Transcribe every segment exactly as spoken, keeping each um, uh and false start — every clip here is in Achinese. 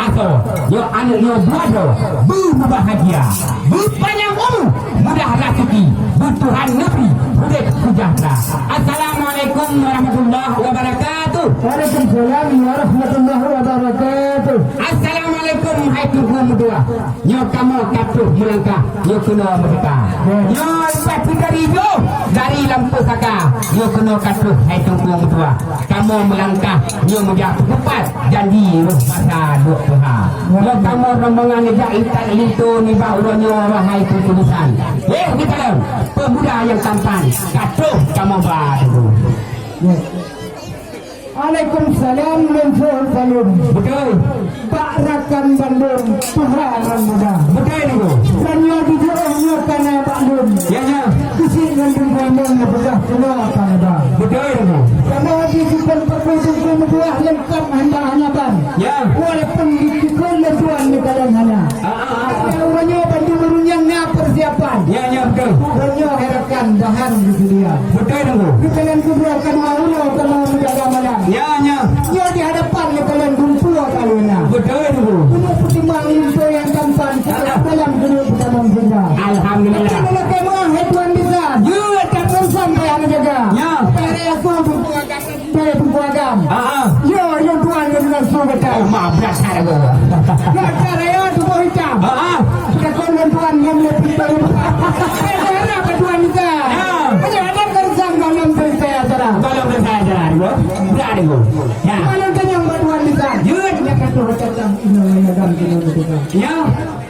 Asoe, nyoe aneuk nyoe dua droe, beumubahgia, beupanyang umu, mudah raseuki, beutuhan neubri udép seujahteura. Assalamualaikum warahmatullahi wabarakatuh. Waalaikumsalam warahmatullahi wabarakatuh. Assalamualaikum, hai Teungku meutuah. Nyoe kamoe ka troh meulangkah, nyoe keunoe meudesya. Nyoe leupah dari jih, dari lampôh saka, nyoe keunoe ka troh, hai Teungku meutuah. Kamoe meulangkah, nyoe meujak peutupat janji roh masa duek peuha. Nyoe kamoe rombongan neujak intat linto nibak uroe nyoe, wahai Teungku bisan. Eh, dikalon, peumuda nyang tampan, ka troh kamoe ba dulu. Alaikumsalam, lôn seuôt saleuem. Beutôi. Bak rakan bandum, tuha ngon muda. Beutôi, Teungku. Dan nyoe di jurong nyoe ka na bak lôn. Ya, ya. Keusiet ngon Teungku Imum neupeugah keunoe ka na ba. Beutôi, Teungku. Kamoe di Sukon Paku Teungku meutuah leungkap hamba hana ban. Ya. Walaupun di Sukon lôn tuan neukalon hana. Ah, ah, ah, ah. Karena uroe nyoe bandum ureueng nyang na peusiapan. Ya, ya, beutôi. Uroe nyoe hai rakan, bahan diseudia. Beutôi, Teungku. Neukalon keudroe kadua uroe kamoe meujaga malam. Ya, ya. Nyoe di hadapan neukalon dumpeue ka lôn na. Beutôi, Teungku. Keuneuk peutimang linto nyang tampan, ah, ah, dalam keuneuk peutamong seuja. Alhamdulillah. Tapi meulakée meuah, hai tuan bisan. Ya. Tapi sampai hana jaga. Ya. Tapi aku dumpeue ka Teungku Agam. Ah, ah. Yo, yo, tuan, yo, dengan suruh kata. Oh, maaf, berat sangat, Teungku. Yo, cara yo, tubuh hitam. Ah, ah. Kita kon tuan, ngam le pintu. Eh, cara apa tuan kita? Ya. Hanya ada kerja dalam selesai acara. Dalam selesai acara, Teungku. Berat, Teungku. Ya. Malam tanyong buat tuan kita. Yo. Dia kata, kata, ina, ina, dan, ina, ina, ina. Ya.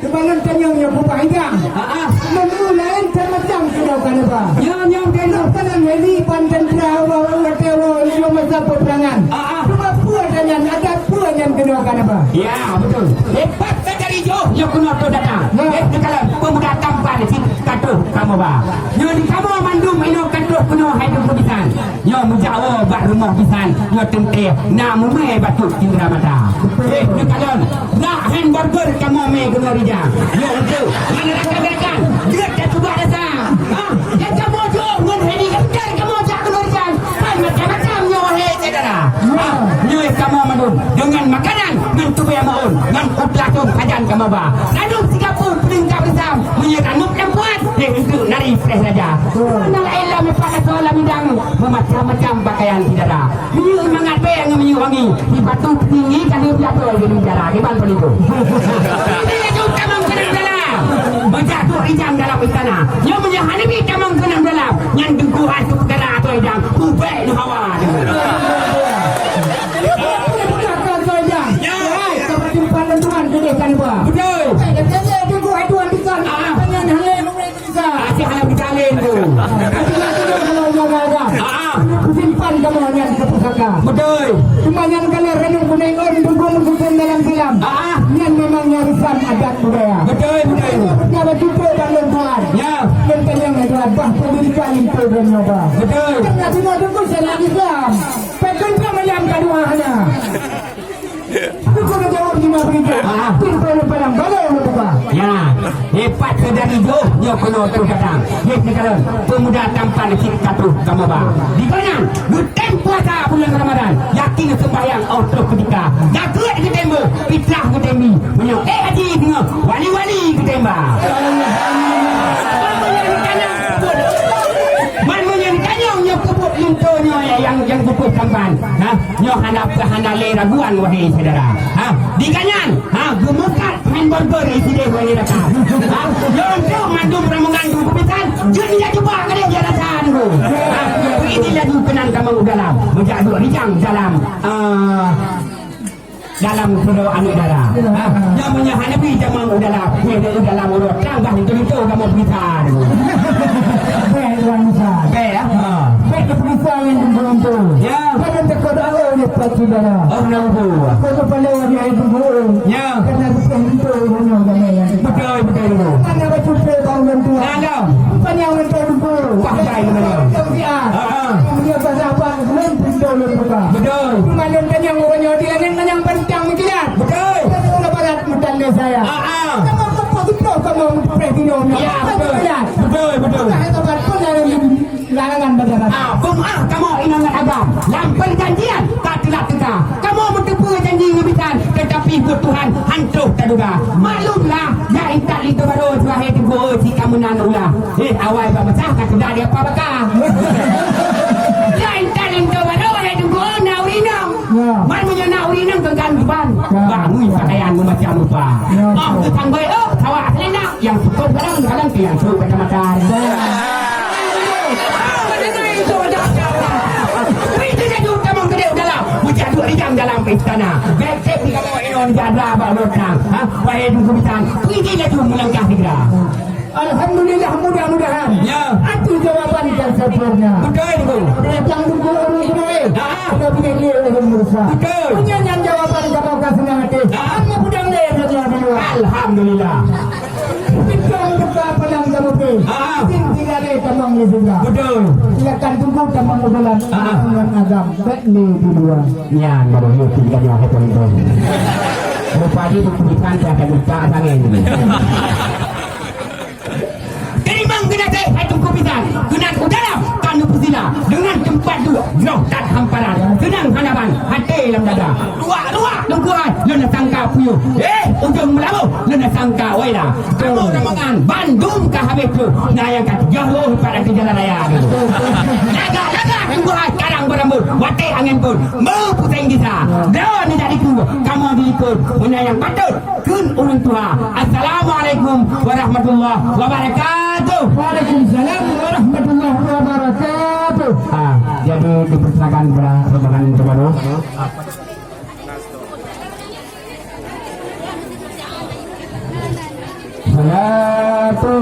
Teuma lôn tanyong nyoe peubah idang. Ah, ah. Lôn laén that macam keunoe ka neuba. Nyoe, nyoe, nyoe. Lôn kana heli ban teuntara watée nyoe masa peupeurangan. Ah, ah. Teuma peue nyan, adat peue nyan keunoe ka neuba? Ya, beutôi. Hebat that dari jih nyoe keunoe troh datang. Ya. Eh, neukalon peumuda tampan cit ka troh kamoe ba. Nyoe di kamoe mandum inoe ka troh keunoe hai Teungku bisan. Nyoe meujaoe bak rumoh bisan, nyoe teuntée na mumè bacut cindra mata. Eh, neukalon, brat hamburger kamoe mè keunoe rijang. Nyoe untuk mana rakan-rakan, jeuet tapeugah rasa. Ha, nyang kamoe jok ngon helikopter kamoe jak keunoe rijang. Kan macam-macam nyoe, wahai syedara. Ha, nyoe kamoe mandum deungon makanan ngon tubé maun, ngon uplasong sajan kamoe ba. Ranup sigapung peulengkap reusam, meunyoe ranup lam puan, eh, untuk nari preh raja. Mana laén lam ipat asoe lam idang. Meumacam-macam pakaian syedara. Minyeuk mangat bèe ngon minyeuk wangi. Di batu tinggi ka lheueh jatuh jadi syedara. Kiban peulinto. Ini laju tamong keunong dalam. Meujak duek rijang dalam istana. Nyoe meunyoe hana bi tamong keunong dalam. Nyan Teungku hai Teungku Agam ateueh rijang. Ubek nyoe hawa. Ya. Hai, tempat simpan Tuhan gede kan, Pak? Betul. Eh, dia, dia, dia, dia, dia, dia, dia, dia, dia, dia, dia, Bisa. Asyik hana bisa laén tu. Tapi nak kena kalau jaga-jaga. Ah, ah. Kusimpan kamoe nyan keu pusaka. Betul. Cuma nyang kalian renung kuning on dukung dukung dalam silam. Ah, ah. Nyan memang warisan adat budaya. Betul, betul. Punya baju tu dan lon tuan. Ya. Lon tanyong itu abah pendidikan itu dan nyoba. Betul. Tengah tengok dukung syariat Islam. Pekan malam kedua hana. Aku kena jawab lima berita. Ah. Pintu palang bala yang berbuka. Ya, hebat saudari jih nyoe keunoe troh datang. Nyoe neukalon peumuda tampan cit ka troh kamoe ba. Di keunan geutem puasa bulan Ramadan, yakin seumbahyang óh troh keutika. Zakeuet geutem bôh, fitrah geutem bi. Meunyoe ék haji singoh, wali-wali geutem ba. Man meunyoe neutanyong nyoe peubuet linto nyoe nyang, nyang peubuet tampan. Ha? Nyoe hana, hana lé raguan, wahai syedara. Ha, di keunan, ha, geumeukat hamburger sideh, wahai rakan. Ha, nyoe untuk mandum rombongan geupesan, jeuet jak cuba keudeh jak rasa dulu. Ha, ini laju keunan tamong u dalam, meujak duek rijang dalam, ah, dalam keunoe aneuk dara. Ha, nyoe meunyoe hana bi tamong u dalam, nyoe di dalam uroe trang bah linto-linto kamoe peugisa dulu. Bèk, Tuan Musa. Bèk, ya? Ha. Bèk keu peugisa nyang linto-linto. Ya. Padahai teuka doa oleh Pak Saudara. Oh, kenapa? Kau tu paling orang yang itu. Ya. Karena bukan itu orang yang ramai yang. Betul, betul, betul. Mana baca pun bang bantuan. Ada. Bukan yang minta dulu. Wah, jai benar. Yang dia. Ha, ha. Yang dia bahasa apa? Belum pintu belum buka. Betul. Cuma yang tanya orang yang dia yang tanya bantang mungkin. Betul. Kita orang barat mutanda saya. Ah, ah. Kamu apa kita kamu mutanda di dalam. Ya, betul. Betul, betul. Kita hebat pun ada di larangan bagaimana. Ah, beumaah kamoe inong ngon agam. Lam perjanjian ka teulah teuka. Kamoe meuteupeue janji ngon bisan, tetapi Ibu Tuhan hantu taduga. Maklumlah, ya intat linto baro, wahé Teungku, si kamu nan ulah. Eh, awai bak mesah ka tidak dia apa baka. Ya intat linto baro, wahé Teungku, na urinang. Ya. Man meunyoe na urinang genggan ban. Ya. Bangun pakaian memacam rupa. Ya. Oh, ke tanggoi, oh, sawak selendang. Yang cukup dalam, dalam ke yang cukup kacamata. Itu laju tamong keudéh u dalam, meujak duek rijang dalam istana. Bèk cit dibawa inong jadra bak lotang. Ha? Wahé Teungku Bisan, peugi laju meulangkah sigra. Alhamdulillah, mudah-mudahan. Ya. Atu jawaban yang sempurna. Betul, Teungku. Datang Teungku urus naik. Ha. Ada punya dia urus merusak. Betul. Punya yang jawaban kamu kasih hati. Ha. Kamu pedang dia, dia, dia, dia. Alhamdulillah. Bintang buka padang kamu pun. Ah. Sin tiga lé tamong lé juga. Betul. Silakan tunggu tamong usulan. Ah. Dengan agam. Bèk lé di luar. Nyan baru lé tiga nyawa pun itu. Rupa di buku bisan dah ada buka tangan. Teurimong geunaséh hai Teungku Bisan. Geunan u dalam ka neupeusila deungon teumpat duek jroh that hamparan. Seunang hana ban até lam dada. Ruak-ruak Teungku hai lôn sangka puyôh. Eh, ujong meulaboh lôn sangka waira. Kamoe rombongan bandum ka habéh troh. Na nyang ka tujoh lôn pat ateueh jalan raya. Lagak-lagak Teungku hai karang beurambot watèe angén phôn meupuseng gisa. Droeneuh jak dikeue kamoe di likot. Meunan nyang patôt kheun ureueng tuha. Assalamualaikum warahmatullahi wabarakatuh. Waalaikumsalam warahmatullahi wabarakatuh. Ah, jadi dipersilakan kepada rombongan terbaru. Salatu